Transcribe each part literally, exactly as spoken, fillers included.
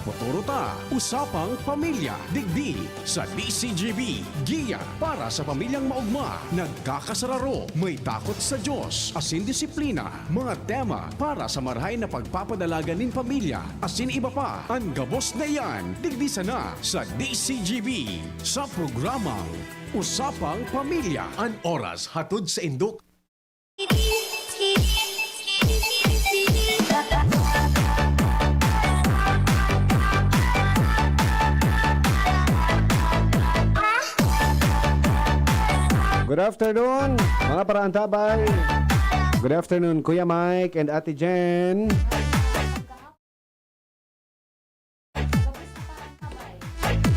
Motoro ta, Usapang Pamilya, digdi sa D C G B. Giya para sa pamilyang maogma, nagkakasararo, may takot sa Diyos, asin disiplina. Mga tema para sa marahay na pagpapadalagan nin pamilya, asin iba pa. An gabos na iyan, digdi sana sa D C G B, sa programang Usapang Pamilya. An oras hatod sa indok. Good afternoon, mga paraantabay. Good afternoon, Kuya Mike and Ate Jen.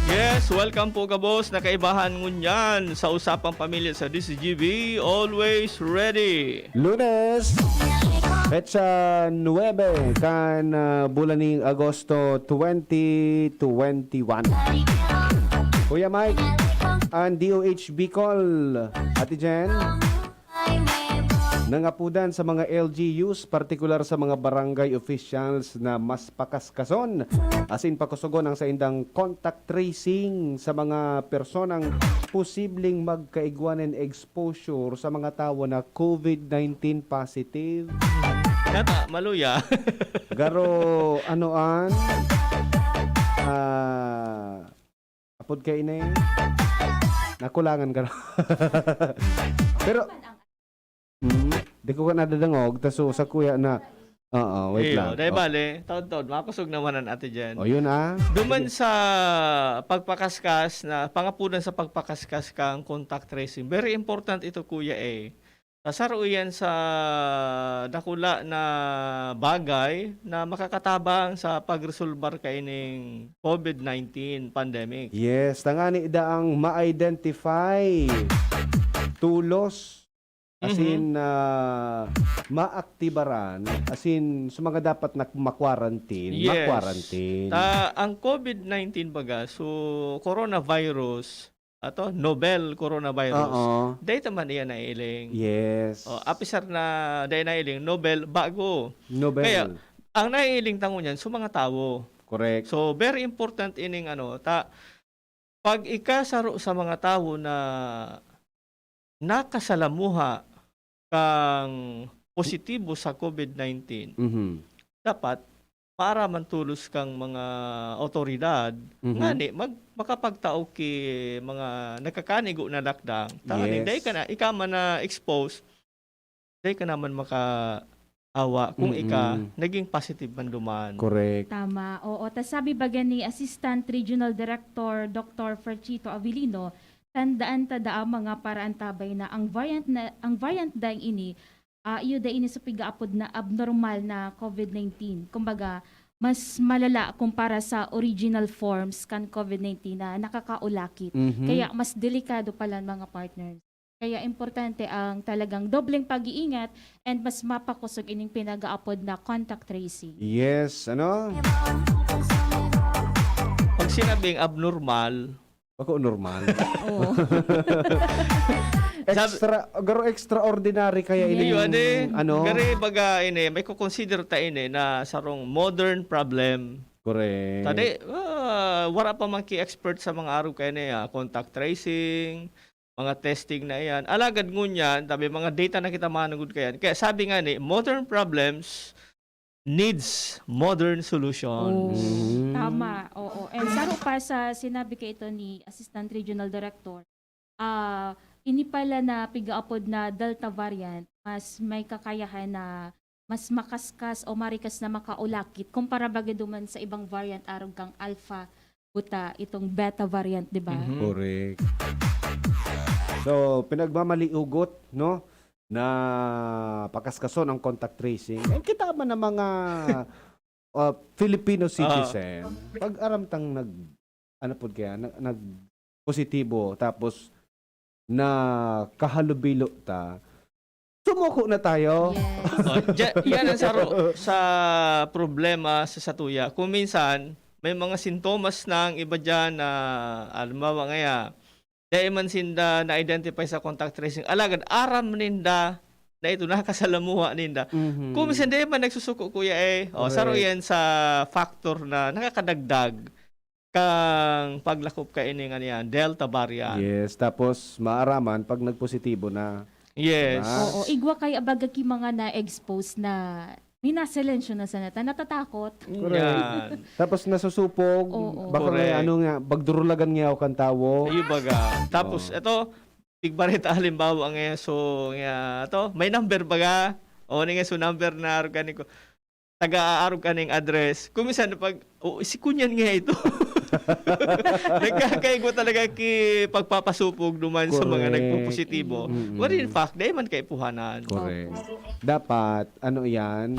Yes, welcome po, gabos na kaibahan ngunyan sa Usapang Pamilya sa D C G B. Always ready. Lunes, petsa nuebe kan, ah, bulan ning Agosto twenty twenty-one. Kuya Mike, ang D O H Bicol, Ate Jen, nangapudan sa mga L G Us, partikular sa mga barangay officials, na mas pakaskason asin pakusogon ang saindang contact tracing sa mga personang posibleng magkaigwa nin exposure sa mga tawo na COVID nineteen positive. Nata, maluya. Garo, ano an? Ah, apod ka ini? Nakulangan ka na. Pero, mm, di ko ka nadadangog, taso sa kuya na, oo, wait Iyo, lang. dahil Oh. bale, taon-taon, makasog naman ang Ate Jen. O, yun ah. Duman sa pagpakaskas na, pangapunan sa pagpakaskas kang contact tracing. Very important ito, Kuya, eh. Sasaro yan sa dakula na bagay na makakatabang sa pagresolbar kaining COVID nineteen pandemic. Yes, tangani daang ma-identify tulos, as Mhm. in, ah, maaktibaran, as in, sa mga dapat na ma-quarantine, Yes. ma-quarantine. Ta, ang COVID nineteen baga, so coronavirus, ato, novel coronavirus. Oo. Dahil man iyan naiiling. Yes. O, apisar na dahil naiiling, novel, bago. Novel. Kaya, ang naiiling tango niyan, so mga tawo. Correct. So, very important ining ano, ta, pag ikasaro sa mga tawo na nakasalamuha kang positibo sa COVID nineteen, Mhm. dapat maaraman tolos kang mga awtoridad Mhm. ngani mag-, makapagtao ki mga nagkakanigo na lakdang. Tangani, Yes. dai ka na, ika man na-expose, dai ka naman makaawa kung ika Mm-mm. naging positive man duman. Correct. Tama. Oo. Tas sabi baga ni Assistant Regional Director Doctor Ferchito Avelino, tandaan ta daa mga paraantabay na ang variant na ang variant daing ini, ah, iyo daing ini sa pigaapod na abnormal na COVID nineteen. Kumbaga, mas malala kumpara sa original forms kan COVID nineteen na nakakaulakit. Mhm. Kaya mas delikado pala, mga partners. Kaya importante ang talagang dobleng pag-iingat and mas mapakosog ining pinag-aapod na contact tracing. Yes, ano? Pag sinabing abnormal, Ako normal. Oo. Extra, garo extraordinary kaya Iyo, ining, ade, ano? Gari baga ini, may kukonsider ta ini na sarong modern problem. Correct. Tadi, ah, wala pa man ki-expert sa mga arog kaya na, ah, contact tracing, mga testing na iyan. Alagad ngunyan, tabi mga data na kita manugod kayan. Kaya sabi nga ni, modern problems needs modern solutions. Oo. Mhm. Tama, oo. And saro pa sa sinabi kay ito ni Assistant Regional Director, ah, ini pala na pigaapod na Delta variant, mas may kakayahan na mas makaskas o marikas na makaulakit kumpara baga duman sa ibang variant arog kang Alpha buta itong Beta variant, di ba? Mhm. Correct. So, pinagmamaliugot, no, na pakaskason ang contact tracing. Eh, kita man ng mga ah, Filipino citizen, pag aram tang nag, ano pod kaya, nag, nag positibo, tapos na kahalubilo ta, sumuko na tayo. Yes. Oh, dya-, yan ang saro sa problema sa satuya. Kung minsan, may mga sintomas na ang iba dyan na, halimbawa ngaya, dahil man sinda na-identify sa contact tracing, alagad aram ninda na ito nakasalamuha ninda. Mhm. Kung minsan, di man nagsusuko, kuya, eh. O, saro Correct. yan sa factor na nakakadagdag kang paglakop kaining, ano yan, Delta variant. Yes, tapos maaraman pag nagpositibo na. Yes. Diba? Oo, igwa kaya baga ki mga na-expose na minaselensyo na sana ta, natatakot. Mm. Correct. Yan. Tapos nasusupog, Oo. baka may Correct. ano nga, pagdurulagan nga ako kan tawo. Ayun baga. Tapos, Oo. eto, tigbareta halimbawa nga, so, nga, to, may number baga. O, ano nga, so, number na arog ka ni ko. Taga-aarog ka ning address. Kung minsan, pag, "Oh, si Kunyan nga ito." Nagkakaigwa talaga ki pagpapasupog duman sa mga Correct. nagpopositibo. Mm-mm. But in fact, dahil man kaipuhanan. Correct. Opo. Dapat, ano yan,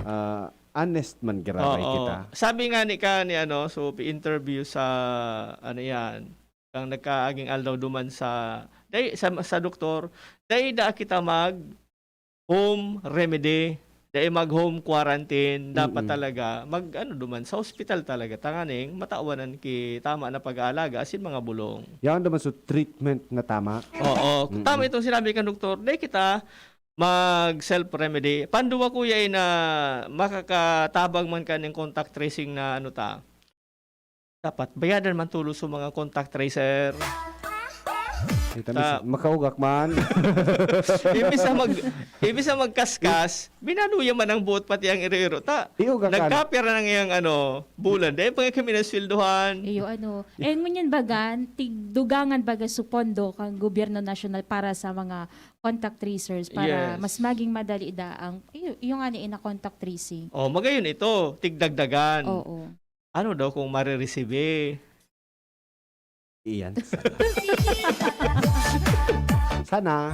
ah, honest man giraray Oo. kita. Sabi nga ni ka ni ano, so, interview sa, ano yan, kang nagkaaging aldaw duman sa, dai, sa, sa doktor, dai da kita mag home remedy, dai mag home quarantine, dapat Mm-mm. talaga mag, ano, duman sa ospital talaga, tanganing matawan an ki tama na pag-aalaga asin mga bulong. Yan naman, so, treatment na tama. Oo. Mm-mm. Tama itong sinabi kan doktor, dai kita mag self remedy. Panduwa, kuya, eh, na makakatabang man kaning contact tracing na ano ta, dapat bayadan man tulos sa mga contact tracer. Ay, tamis, Ta- makaugak man. Imbis na mag-, imbis na magkaskas, binanuya man ang buot pati ang iro-iro. Ta, Iugak ka. nagkapira na ngayang ano, bulan. Dahil pa nga kami nasweldohan. Iyo, ano. Eh, ngunyan baga, tigdugangan baga su pondo kang gobyerno nasyonal para sa mga contact tracers para Yes. mas maging madali da ang, iyo, yung ano, ina contact tracing. Oh, magayon ito, tigdagdagan. Oo. Ano daw kung mariresibe? Iyan. Sana. Sana.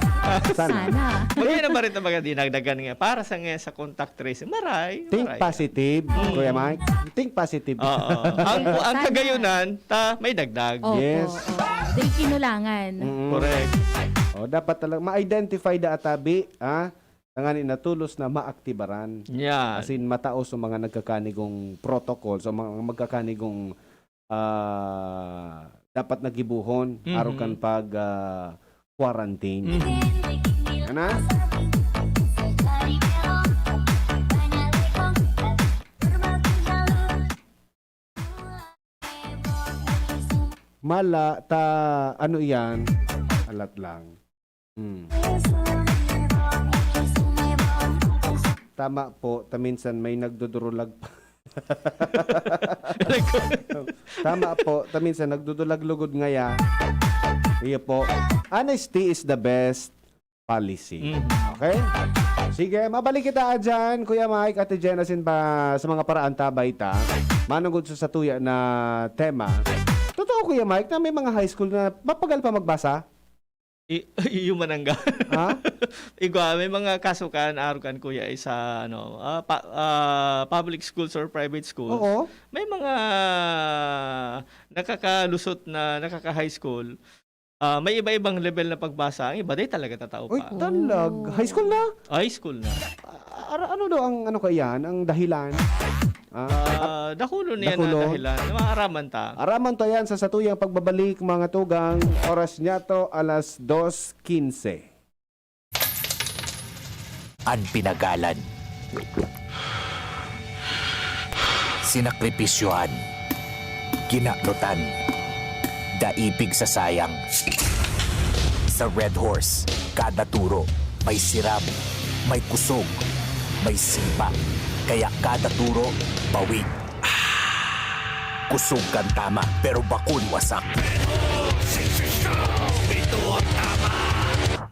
Sana. Sana. Magkano ba rin talaga dinagdagan nga para sa, nga sa contact tracing? Maray, Think maray. positive, Mm. Kuya Mike. Think positive. Oo. Ang, Pero ang sana. kagayunan, ta, may dagdag. Opo, Yes. oo. Dahil kinulangan. Mm. Correct. O, dapat talaga ma-identify da atabi, ha? Tanganing tulos na maaktibaran. Yan. As in, matao sa mga nagkakanigong protocol, sa mga magkakanigong, ah, dapat nagibuhon, Mhm. arog kan pag, ah, quarantine. Mhm. Yan na? Mala, ta, ano iyan? Alat lang. Hmm. Tama po, ta minsan may nagdudurulag pa. Tama po, ta minsan nagdudulag lugod ngaya. Iyo po. Honesty is the best policy. Mm. Okay? Sige, mabalik kita dyan, Kuya Mike, Ate Jen, asin pa sa mga paraan tabay ta. Manugod sa satuya na tema. Totoo, Kuya Mike, na may mga high school na mapagal pa magbasa? I-, iyo man ang ga-, Ha? Igwa, may mga kaso kan, arog kan, kuya, eh, sa, ano, ah, pa-, ah, public schools or private schools. Oo. May mga nakakalusot na, nakaka-high school. Ah, may iba-ibang level na pagbasa. Ang iba, di talaga tatao Uy, pa. talag. Oo. High school na? High school na. Ah, ano daw ang, ano, kaiyan? Ang dahilan? Ah, Ah, dakulo niya na dakulo. dahilan. Maaraman ta. Araman ta yan sa satuyang pagbabalik, mga tugang. Oras niya to, alas dos quince. An pinagalan. Sinakripisyohan. Kinanutan. Daipig sa sayang. Sa Red Horse, kada turo, may siram, may kusog, may sipa. Kaya kada turo, bawig. Kusog kan tama, pero bakun wasak.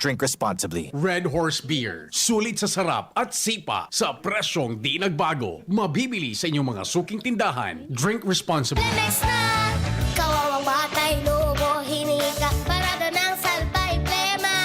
Drink responsibly. Red Horse Beer. Sulit sa sarap at sipa sa presyong di nagbago. Mabibili sa inyong mga suking tindahan. Drink responsibly. Lemex na! Kawawang batay, lobo, hinika, parada ng salbay, plema.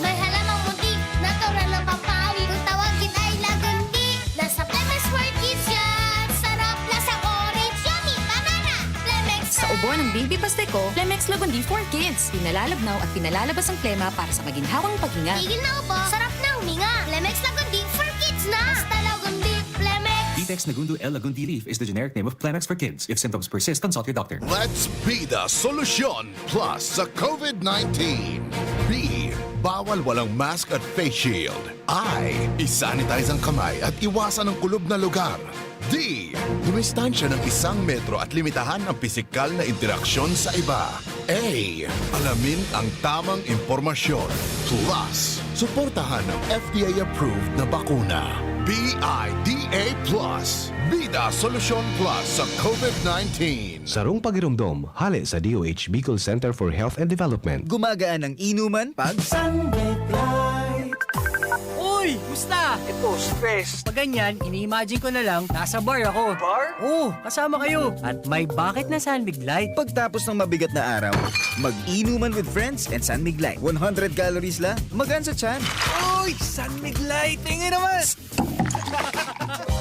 May halamang muntik, natural ng pampawid. Kung tawagin ay lagundi, nasa Lemex for Kids yan. Sarap, lasang orange, yummy, banana. Lemex Sa na! ubo ng baby paste ko, Lemex Lagundi for Kids. Pinalalabnaw at pinalalabas ang plema para sa maginhawang paghinga. Tigil na ubo, sarap na huminga. Lemex Lagundi for Kids na! Basta Lagundi, Lemex! Ditex Nagundo L Lagundi Leaf is the generic name of Plemex for Kids. If symptoms persist, consult your doctor. Let's be the solution plus sa COVID nineteen. Be Bawal walang mask at face shield. I. I-sanitize ang kamay at iwasan ang kulob na lugar. D. Dumistansya ng isang metro at limitahan ang pisikal na interaksyon sa iba. A. Alamin ang tamang impormasyon. Plus, suportahan ang F D A-approved na bakuna. B I D A plus. Bida Solusyon Plus sa COVID nineteen. Sarong pagiromdom, hale sa D O H Bicol Center for Health and Development. Gumagaan ang inuman pag Sunbit Light. Uy! Musta? Ito, stress. Pag ganyan, ini-imagine ko na lang, nasa bar ako. Bar? Oo, kasama kayo. At may bucket na San Mig Light. Pagtapos ng mabigat na araw, mag-inuman with friends and San Mig Light. One hundred calories lang, magaan sa tiyan. Uy! San Mig Light! Tingin naman!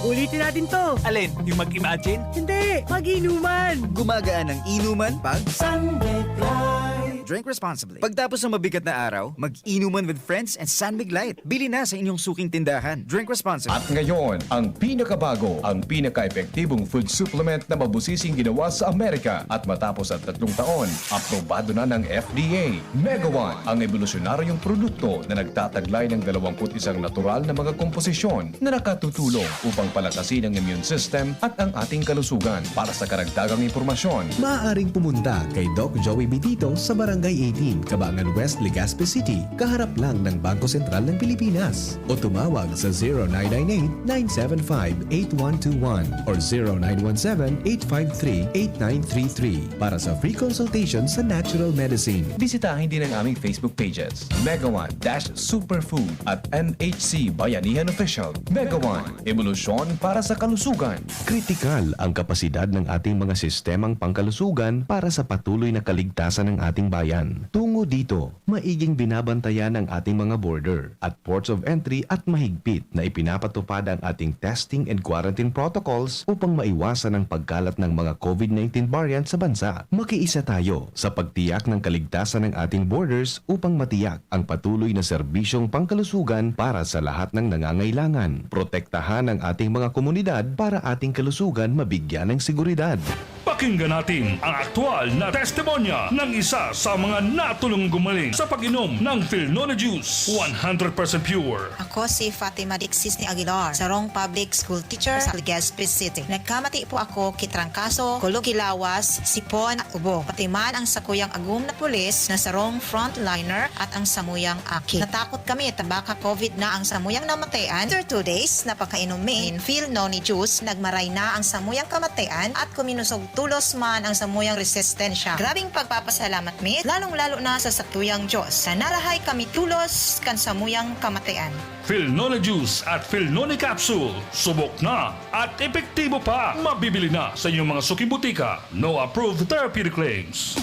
Ulitin natin to. Alin? Yung mag-imagine? Hindi! Mag-inuman! Gumagaan ang inuman pag Sunbit Light. Drink responsibly. Pagtapos ng mabigat na araw, mag-inuman with friends and San Mig Light. Bili na sa inyong suking tindahan. Drink responsibly. At ngayon, ang pinakabago, ang pinaka-epektibong food supplement na mabusising ginawa sa Amerika. At matapos ang tatlong taon, aprobado na ng F D A. Megawan, ang ebolusyonaryong produkto na nagtataglay ng dalawampu't isang natural na mga komposisyon na nakatutulong upang palakasin ang immune system at ang ating kalusugan. Para sa karagdagang impormasyon, maaaring pumunta kay Doc Joey Bitito sa Barangay eighteen, Kabangan West, Legazpi City, kaharap lang ng Bangko Sentral ng Pilipinas. O tumawag sa zero nine nine eight, nine seven five, eight one two one or zero nine one seven, eight five three, eight nine three three para sa free consultation sa natural medicine. Bisitahin din ang aming Facebook pages, Megawan dash Superfood at M H C Bayanihan Official. Megawan, ebolusyon para sa kalusugan. Kritikal ang kapasidad ng ating mga sistemang pangkalusugan para sa patuloy na kaligtasan ng ating bayan. Tungo dito, maiging binabantayan ang ating mga border at ports of entry at mahigpit na ipinapatupad ang ating testing and quarantine protocols upang maiwasan ang pagkalat ng mga COVID nineteen variant sa bansa. Makiisa tayo sa pagtiyak ng kaligtasan ng ating borders upang matiyak ang patuloy na serbisyong pangkalusugan para sa lahat ng nangangailangan. Protektahan ang ating mga komunidad para ating kalusugan mabigyan ng seguridad. Pakinggan natin ang aktual na testimonya ng isa sa mga natulong gumaling sa pag-inom ng Filnone Juice, one hundred percent pure. Ako si Fatima Dixis ni Aguilar, sarong public school teacher sa Legazpi City. Nagkamati po ako ki trangkaso, kulog ki lawas, sipon at ubo. Pati man ang sakuyang agom na pulis na sarong frontliner at ang samuyang aki. Natakot kami ta baka COVID na ang samuyang namatayan. After two days, napakainom mi nin Filnone juice, nagmaray na ang samuyang kamatayan at kuminusog tolos man ang samuyang resistensya. Grabing pagpapasalamat mi, lalong-lalo na sa sakuyang Diyos, na narahay kami tolos kan samuyang kamatayan. Filnone Juice at Filnone Capsule, subok na at epektibo pa. Mabibili na sa inyong mga suking butika. No approved therapeutic claims.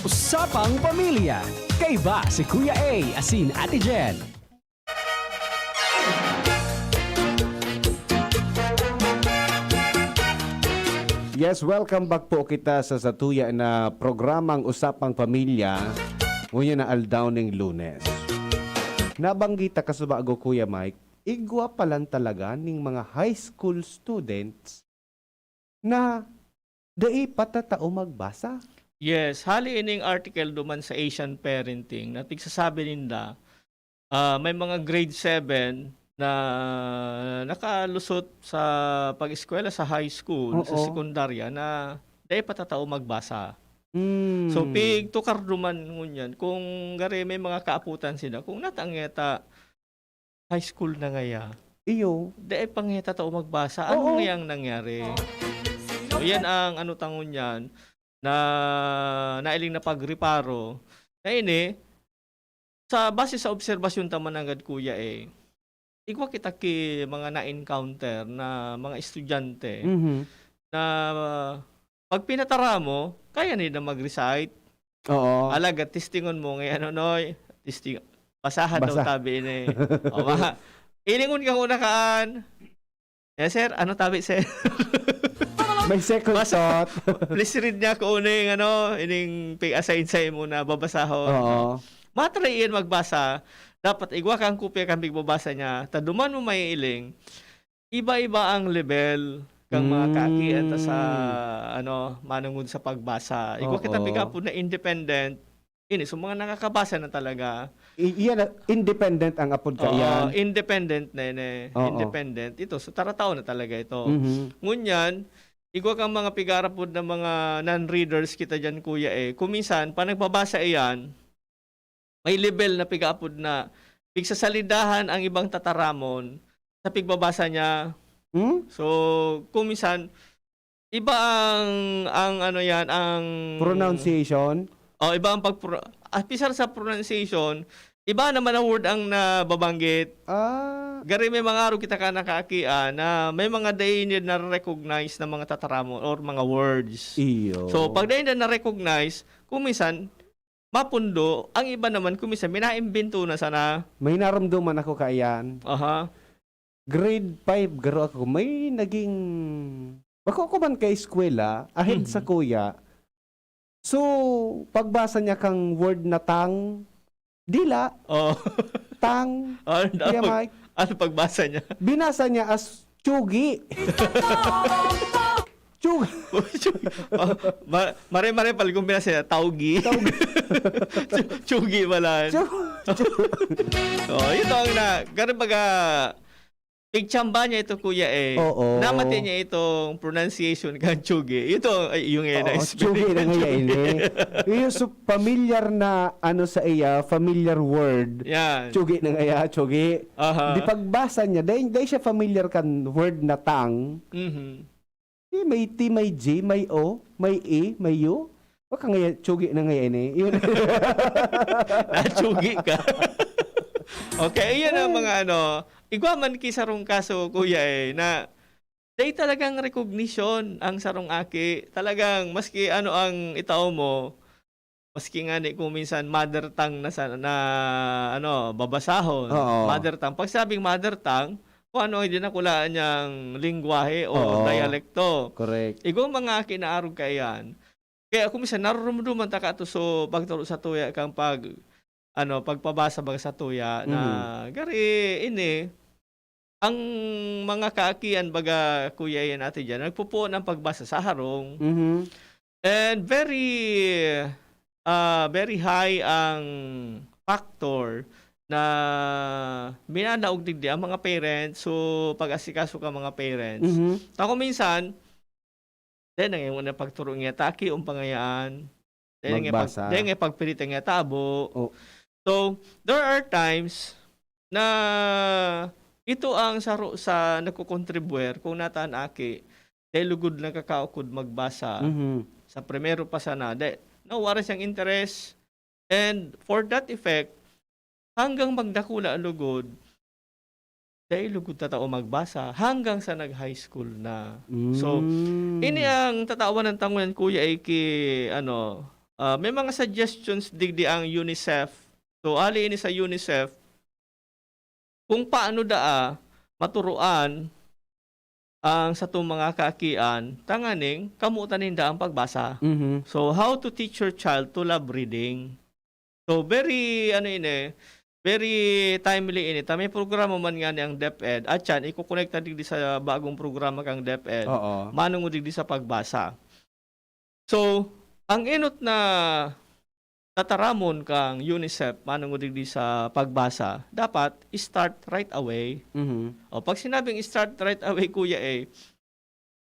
Usapang Pamilya. Kaiba si Kuya A asin Ate Jen. Yes, welcome back po kita sa satuya na programang Usapang Pamilya, ngunyan na aldaw ning Lunes. Nabanggit ta kasubago, Kuya Mike, igwa pa lang talaga ning mga high school students na dai pa tatao magbasa. Yes, hali ining article duman sa Asian Parenting na tigsasabi ninda, ah, may mga grade seven na nakalusot sa pag-eskwela sa high school, sa Oo. sekundarya na dai pa tatao magbasa. Mm. So, pigtukar duman ngunyan kung gari may mga kaaputan sila, kung nata ngeta high school na ngaya, Iyo. dai pa ngeta tao magbasa. Ano Oo. ngayang nangyari? So, yan ang ano ta ngunyan na nailing na pagreparo na ini, sa base sa obserbasyon ta man nanggad, Kuya, eh, igwa kita ki mga na-encounter na mga estudyante Mhm. na pag pinatara mo, kaya nila mag-recite. Oo. Alagad, testingon mo, ngayon, ano, Noy? Testing, basahan daw Basa. tabi ini. O, ma-, ilingon ka muna kaan. Yes, sir. Ano tabi, sir? May second Basa. thought. Please read niya kung ano yung, ano, ining pig-assign sa imo na babasahon. Oo. Matry iyan magbasa. Dapat igwa kang kopya kan pigbabasa niya. Ta duman mo maiiling, iba-iba ang level kang mga Mm. kaakian ta sa, ano, manungod sa pagbasa. Igwa kita Oo. pigapo na independent, Ini, so mga nakakabasa na talaga. I- iyan, ah, independent ang apod ka Oo, iyan. Independent na yun eh. Oo. Independent. Ito, so taratao na talaga ito. Mhm. Ngunyan, igwa kang mga pigarapod na mga non-readers kita dyan, kuya eh. Kung minsan, pa nagbabasa iyan, may level na pigaapod na pigsasalidahan ang ibang tataramon sa pigbabasa niya. Hmm? So, kung minsan, iba ang, ang ano yan, ang... Pronunciation? Oh, iba ang pag... Ah, pisar sa pronunciation, iba naman ang word ang nababanggit. Ah, Gari may mga araw kita ka nakaakian na may mga dai niya na-recognize na mga tataramon or mga words. iyo. So, pag dai na na-recognize, kung minsan, mapundo, ang iba naman, kung minsan, minaimbento na sana. May narumduman ako kaiyan. Aha. Grade five, garo ako. May naging... Bako ako man kay eskwela, ahead Mhm. sa kuya. So, pagbasa niya kang word na tang, dila, Oh. tang, Ano, Kuya pag, Mike, ano pagbasa niya? Binasa niya as chugi. Chugi. Oh, ma- mare-mare pala kung binasa niya, taugi. Taugi. Chu- Chugi pala. Chu- chu- Oh, ito ang na, gari baga, pigchamba niya ito, kuya eh. Oo. Namati niya itong pronunciation kan chugi. Ito, ay, yung eh, Oo, na-experience. chugi na ngayon eh. Yung so, familiar na ano sa iya, familiar word. Yan. Chugi na ngaya, chugi. Aha. Di pagbasa niya, dahil, dahil siya familiar kan word na tang, Mhm. eh, may T, may G, may O, may E, may U. Baka ngaya, chugi na ngayon eh. Yun. Nachugi ka. Okay, iyan ang mga ano. Igwa man ki sarong kaso, kuya eh, na dai talagang recognition ang sarong aki. Talagang maski ano ang itao mo, maski nga ni kung minsan mother tongue na sa na ano babasahon. Oo. Mother tongue. Pag sabing mother tongue, kung ano ang dinakulaan niyang lingwahe o Oo. dialekto. Correct. Igong mga aki na arog kaiyan. Kaya kung minsan narurumduman ta ka to so pagturo sa tuya kang pag ano pagpabasa baga sa tuya na Mhm. gari ini ang mga kaakian baga kuya yan ate diyan nagpupuon ang pagbasa sa harong. Mhm. And very ah, very high ang factor na minanaog digdi ang mga parents. So pag-asikaso ka mga parents. Mhm. Tako minsan, dahil nang yung pagturo niya taki, ang pangayaan. Dahil nga pag, Magbasa. Dahil nga pagpilitan niya tabo. Oh. So, there are times na ito ang saro sa nagkukontribuer kung nataan aki, dahil lugod na kakaukod magbasa Mhm. sa primero pa sana. Dahil nawara siyang interest. And for that effect, hanggang magdakula lugod, dahil lugod tatao magbasa, hanggang sa nag-high school na. So, Mm. ini ang tatawan ng tangunan, kuya, ay ki, ano, ah, may mga suggestions digdi ang UNICEF. So, ali ini sa UNICEF, kung paano daa maturuan ang satong mga kaakian, tanganing kamutan ninda ang pagbasa. Mhm. So, how to teach your child to love reading? So, very, ano ini, very timely ini. Ta may programa man nga ni ang DepEd. At yan, ikukonekta digdi sa bagong programa kang DepEd. Oo. Manungod digdi sa pagbasa. So, ang enot na tataramon kang UNICEF, manungod digdi sa pagbasa, dapat start right away. Mhm. O, pag sinabing start right away, kuya, eh,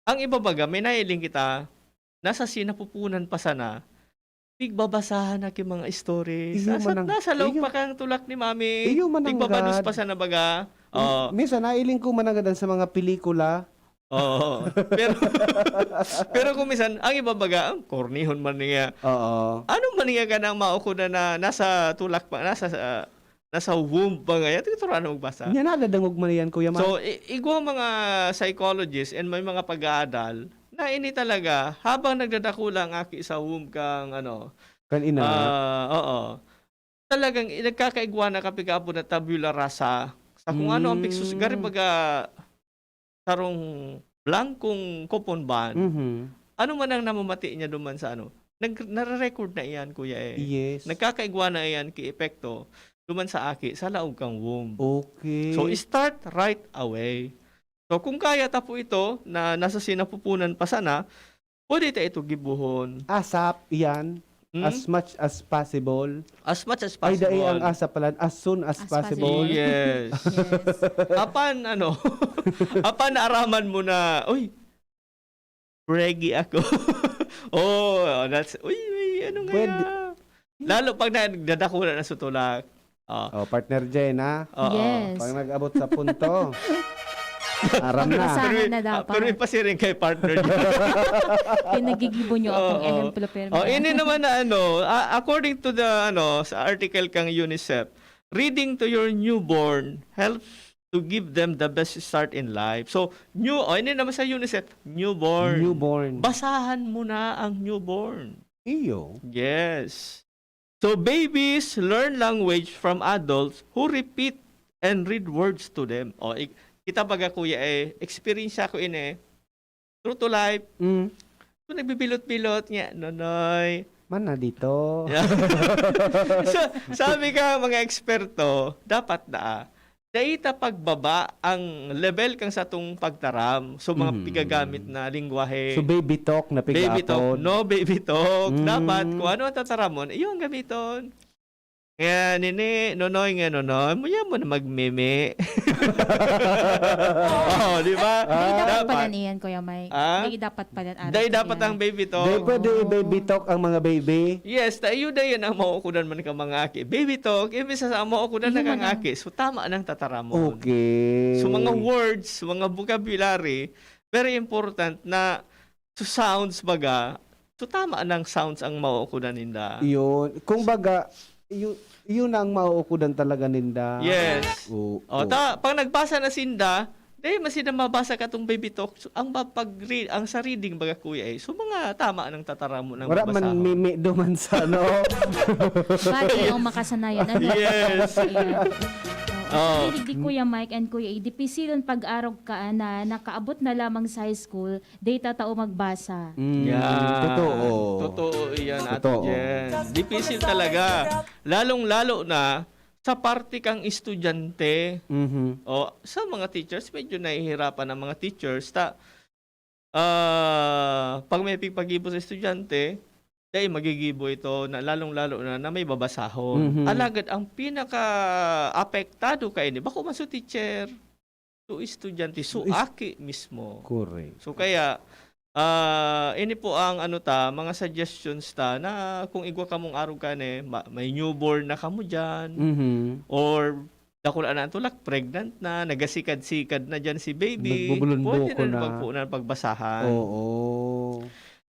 ang iba baga, may nailing kita, nasa sinapupunan pa sana, pigbabasahan na ki mga stories. Iyo Nasa, man ang- nasa loob iyo- pa kang tulak ni mami. iyo man ang Pigbabanus gad. pa sana baga. Oo. Minsan, nailing ko managadan sa mga pelikula. Oo. Pero, pero kung minsan, ang iba baga, ang kornihon man niya. Oo. Ano man niya ka nang maukod na, na nasa tulak pa, nasa, ah, nasa womb pa ngayon, tinuturuan na magbasa. Niya nadadangog man yan, Kuya Mark. So, i- igwa mga psychologist and may mga pag-aadal na ini talaga, habang nagdadakula ang aki sa womb kang, ano, Kan ina. ah, oo. Talagang i- nagkakaigwa na kapigapo na tabula rasa sa kung ano ang Mm. pigsus-, gari baga sarong blangkong koponban. Mhm. Ano man ang namamati niya duman sa ano, nag-, nare-record na iyan, kuya, eh. Yes. Nagkakaigwa na iyan ki epekto duman sa aki sa laog kang womb. Okay. So, start right away. So, kung kaya ta po ito na nasa sinapupunan pa sana, pwede ta ito gibuhon. ASAP, iyan. Hmm? As much as possible. As much as Ay, dai ang possible. asa pala. As soon as As possible. possible. Yes. Yes. Apan ano, apan naaraman mo na, uy, preggy ako. Oh, that's, uy, uy, ano nga? Pwede. Lalo pag nagdadakula na sa tulak. Oh. Oh, partner Jen, ha? Oo. Yes. Pag nag-abot sa punto, aram na. Basahan Pero, na ah, dapat. Pero yung pasiring kay partner Jen. Pinagigibo niyo akong Oo. ehemplo, pero Oh, ini naman na ano, ah, according to the ano, sa article kang UNICEF, reading to your newborn helps to give them the best start in life. So, new, oh, ini naman sa UNICEF, newborn. Newborn. Basahan mo na ang newborn. Iyo. Yes. So, babies learn language from adults who repeat and read words to them. O, ik- kita baga, kuya, eh, experience ko ini. True to life. Mm. So, nagbibilot-bilot nga, nonoy. Mana dito. So, sabi ka, mga eksperto, dapat na, ah, dai ta pagbaba ang level kang satong pagtaram. So, mga Mhm. pigagamit na lingwahe. So, baby talk na Baby talk. pig-apod. No baby talk. Mm. Dapat, kung ano ang tataramon, iyo ang gamiton. Nga, nini, nonoy, nga, nonoy. Muya mo na magmeme. Oh, di ba? Dai dapat Dapat. pala niyan, Kuya Mike. Ah? Dai dapat pala araw Dai ko dapat yan. ang baby talk. Dai pwede Oo. i-baby talk ang mga baby. Yes, tayo na yan ang maukudan man ka mga aki. Baby talk, imbis sa maukudan na Iyo kang man ang aki. So, tama nang tataramon. Okay. So, mga words, mga vocabulary, very important na so sounds baga. So, tama nang sounds ang maukudan ninda. Yun. Kung baga, yun, yun ang mauukudan talaga ninda. Yes. Oo. O, ta, pag nagbasa na sinda, dahil man sinda mabasa katong baby talk, so, ang ba-, pag re-, ang sa reading baga, kuya, eh, so mga tama nang tataramon ang Wala man babasahon. mimi duman sa ano. Bati ang makasanayan. Ano? Yes. Ayan. Oh. Actually, di Kuya Mike and Kuya A, dipisilon pag-arog ka na nakaabot na lamang sa high school, di tatao magbasa. Mm, Yan. Totoo. Totoo iyan, Ate Totoo. Jen. Dipisil talaga. Lalong-lalo na sa parte kang estudyante. Mhm. O, sa mga teachers, medyo nahihirapan ang mga teachers. Ta, ah, pag may pagpagibo sa estudyante, dahil magigibo ito, na lalong-lalo na, na may babasahon. Mhm. Alagad ang pinaka-apektado kaini, bako man sa teacher, so estudyante, so Is- aki mismo. Correct. So kaya, ah, ini po ang ano ta, mga suggestions ta na kung igwa kamong arog ka ni, ma- may newborn na kamo diyan, Mhm. or dakula na ang tulak, pregnant na, nagasikad-sikad na diyan si baby, Nagbubulunbuko pwede na na. Pagpunan, pagbasahan. Oo.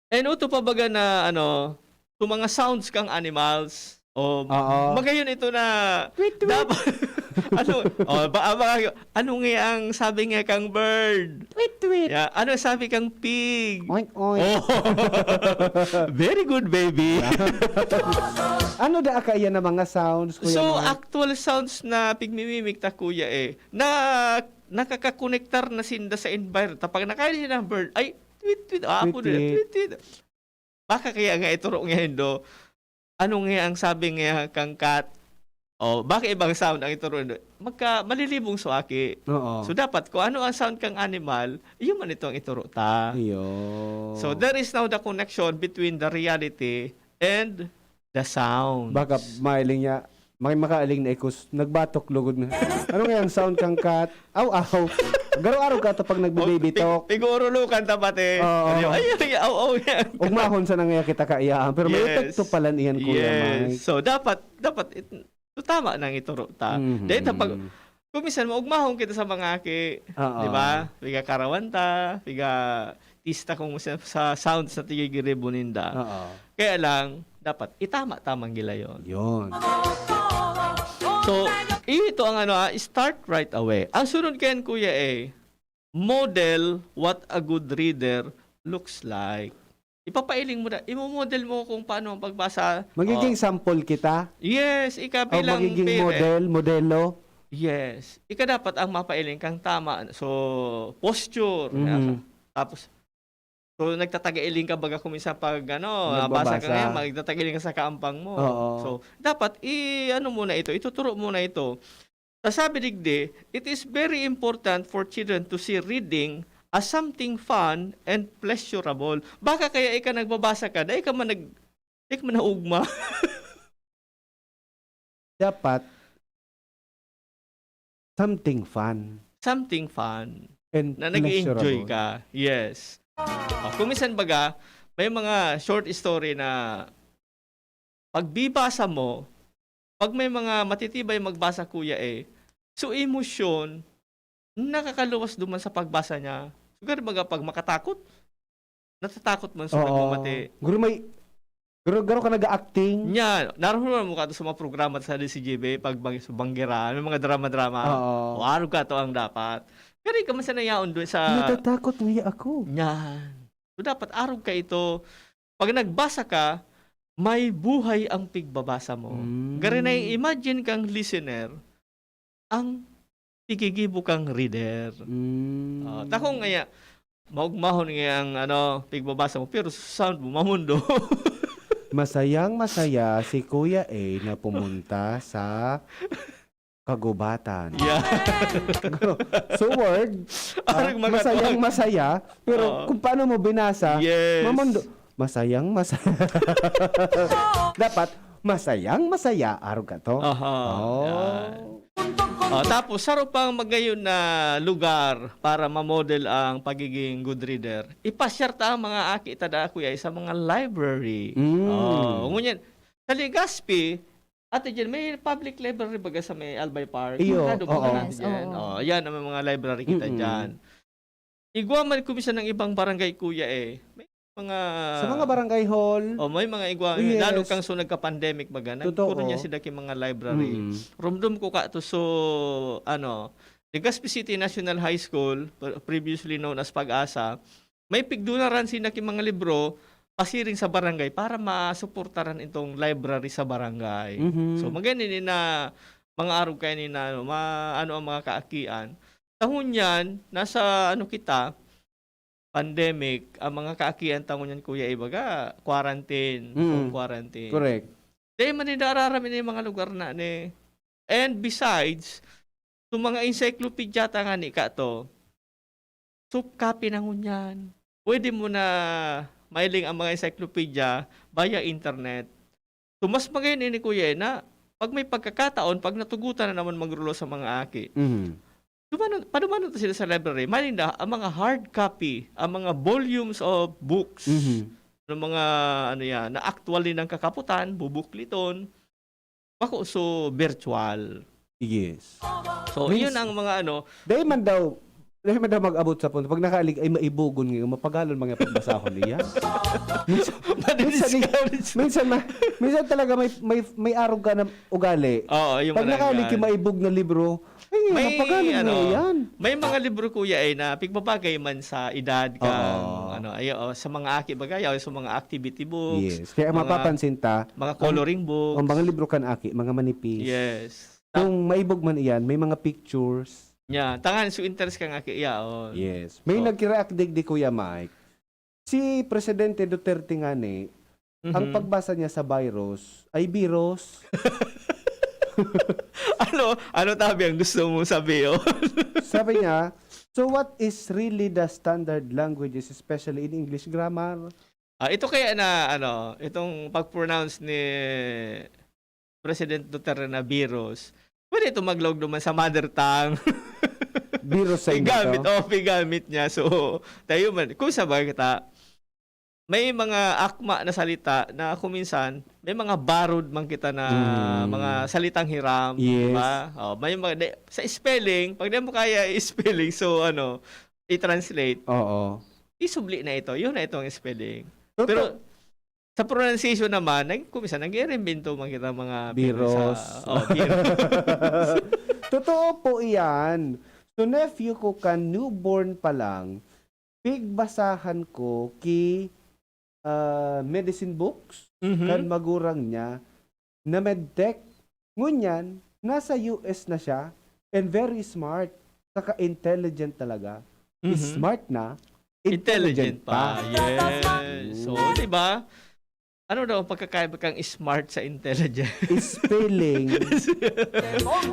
And uto pa baga na ano, so mga sounds kang animals, o Oo. magayon ito na Tweet, tweet. dapat, ano, o, ba, ba, ano nga ang sabi nga kang bird? Tweet, tweet. Yeah, ano sabi kang pig? Oink, oink. Oh. Very good, baby. Ano da kaya na mga sounds, Kuya So, Mike? Actual sounds na pigmimimik ta, kuya, eh, na nakakakonektar na sinda sa environment. Pag nakain sinda ng bird, ay, tweet, tweet, ah, Tweet, apo nila, tweet. Tweet, tweet. Baka kaya nga ituro nga hindo, ano nga ang sabi nga kang cat? O, baka ibang sound ang ituro nindo. Magka, malilibong so aki. Oo. So, dapat, kung ano ang sound kang animal, yun man ito ang ituro ta. Iyo. So, there is now the connection between the reality and the sound. Baka mailing niya, may makailing na ikus, nagbatok lugod na. Ano nga yung sound kang cat? Aw, aw. Garo-aro ka to pag nagbe-baby talk. Pigurulukan ta pati. Oo. Ano yun? Ay, ay, aw, aw, yan. Ugmahon sa nangya kita kaiyaan. Pero may Yes. epekto pala niyan, Kuya Yes. Mike. So, dapat, dapat, it, so, tama nang ituro ta. Mhm. Dahil ta pag, kung minsan, maugmahon kita sa mga aki, Oo. di ba? Piga karawan ta, piga tista kung sa, sa sounds na tigigiribo ninda. Oo. Kaya lang, dapat itama-tamang gilayon. Yun. So, ito ang ano, ah, start right away. Ang sunod kayan, Kuya, eh, model what a good reader looks like. Ipapailing mo na, imo-model mo kung paano ang pagbasa. Magiging Oh. sample kita. Yes, ika O bilang magiging parent. Model, modelo. Yes. Ika dapat ang mapailing kang tama. So, posture. Mhm. Tapos, so, nagtatagailing ka baga kung minsan pag, ano, Nagbabasa. Basa ka ngayon, magtatagailing ka sa kaampang mo. Oo. So, dapat, i-, ano muna ito, ituturo muna ito. Sa sabi digdi, it is very important for children to see reading as something fun and pleasurable. Baka kaya ika nagbabasa ka, dahil ka man nag-, Di ka man naugma. Dapat something fun. Something fun. And Na nag-enjoy pleasurable. Ka. Yes. O, kung minsan baga, may mga short story na pagbibasa mo, pag may mga matitibay magbasa, Kuya, eh, so emosyon, nakakaluwas duman sa pagbasa niya. So, garo baga, pag makatakot, natatakot man sa Oo. Nagmamati. Guro may... Guro, guro ka nag-acting. Nya, narumdaman mo ka to sa mga programa sa D C G B, pag bang, sa banggiran, may mga drama-drama. Oo. O, arog ka to ang dapat. Pero ikaw man sa nayaon doon sa... Natatakot niya ako. Yan. So, dapat arog ka ito. Pag nagbasa ka, may buhay ang pigbabasa mo. Mm. Gari na imagine kang listener, ang pigigibo kang reader. Mm. Ah, takong ngaya, maugmahon nga ang ano, pigbabasa mo, pero sound mo, mamundo. Masayang masaya si Kuya A na pumunta sa kagubatan. Yeah. So word, ah, Arang mga masayang tawag. Masaya, pero Oo. Kung paano mo binasa, Yes. Mamundo. Masayang masaya. Dapat, masayang masaya, arog ka to. Aha. Oh. Yan. Oh, tapos, saro pang magayon na lugar para ma-model ang pagiging good reader. Ipasyar ta ang mga aki ta da, Kuya, sa mga library. Mm. Oh, ngunyan, sa Legazpi, Ate Jen, may public library baga sa may Albay Park? Iyo, Makadugtong oo. na, Ate Yes, Jen. oo. Oh, yan ang mga library kita Mm-mm. dyan. Igwa man kung minsan ng ibang barangay, Kuya, eh. May mga... Sa mga barangay hall. Oh, may mga igwa. Yes. Lalo kang so nagka-pandemic baga. Totoo. Nagkaroon niya sila ki mga library. Mm. Rumdom ko ka to so, ano, Legazpi City National High School, pre- previously known as Pag-asa, may pigdunaran sila ki mga libro pasiring sa barangay para masuportaran itong library sa barangay. Mhm. So, magani ni na mga arog kayo ni na ano, ma, ano ang mga kaakian. Tahon yan, nasa ano kita, pandemic, ang mga kaakian tahon yan, Kuya, ibaga, quarantine, Mm. home quarantine. Correct. Di man nila araram ini mga lugar na ni. And besides, so mga encyclopedia ta nga ni ka to, so copy na ngunyan. Pwede mo na mailing ang mga encyclopedia via internet. So mas magayon ini, Kuya, eh, na pag may pagkakataon, pag natugutan na naman magrulo sa mga aki, Mhm. dumanon, padumanon to sila sa library. Malinda, ang mga hard copy, ang mga volumes of books, Mhm. ng mga, ano yan, na actually ng kakaputan, bubukliton, bako so virtual. Yes. So, Means- yun ang mga ano, Dahil man daw, dahil man daw mag-abot sa punto, pag nakaalig ay maibugon ngayon, mapagalon mga pagbasahon niya. Minsan, minsan, Madidiscourage. minsan, ma, minsan talaga may, may, may arog ka na ugali. Oo, yung Pag mga nakaalig yan. yung maibog na libro, ay, May, mapagalon ano, mo yan. May mga libro, Kuya, eh, na pigbabagay man sa edad kang, Oo. ano, ay, oh, sa mga aki bagay, o sa mga activity books, Yes. Kaya mga, mapapansin ta, mga coloring books. Ang mga libro kan aki, mga manipis. Yes. Kung maibog man iyan, may mga pictures. Yeah, tangan so interest kang aki, yeah, oh. Yes. May Oh. nag-react digdi, Kuya Mike. Si Presidente Duterte nga ni, ang Mhm. pagbasa niya sa virus ay virus. Ano, ano tabi ang gusto mong sabihin? Sabi niya, "So what is really the standard languages, especially in English grammar?" Ah, ito kaya na, ano, itong pag-pronounce ni President Duterte na virus, pwede ito maglaog naman sa mother tongue. Virus sa inyo Igamit, to? Oh, igamit niya. So, tayo man, kung sa bagay ta, may mga akma na salita na kung minsan, may mga borrowed man kita na Mm. mga salitang hiram, Yes. di ba? Oh, may mga, di, sa spelling, pag di mo kaya i-spelling, so ano, i-translate, Oo. isubli na ito. Yun na itong spelling. Totoo. Pero sa pronunciation naman, nag, kung minsan, nag-iimbento man kita mga Virus. Sa, oh, virus. Totoo po iyan. So nephew ko kan newborn pa lang, pigbasahan ko ki ah, medicine books Mhm. kan magurang niya na medtech. Ngunyan, nasa U S na siya and very smart. Saka intelligent talaga. Mhm. Smart na, Intelligent intelligent, pa. pa. Yes. So, di ba? Ano daw ang pagkakaiba kang smart sa intelligent? Spelling.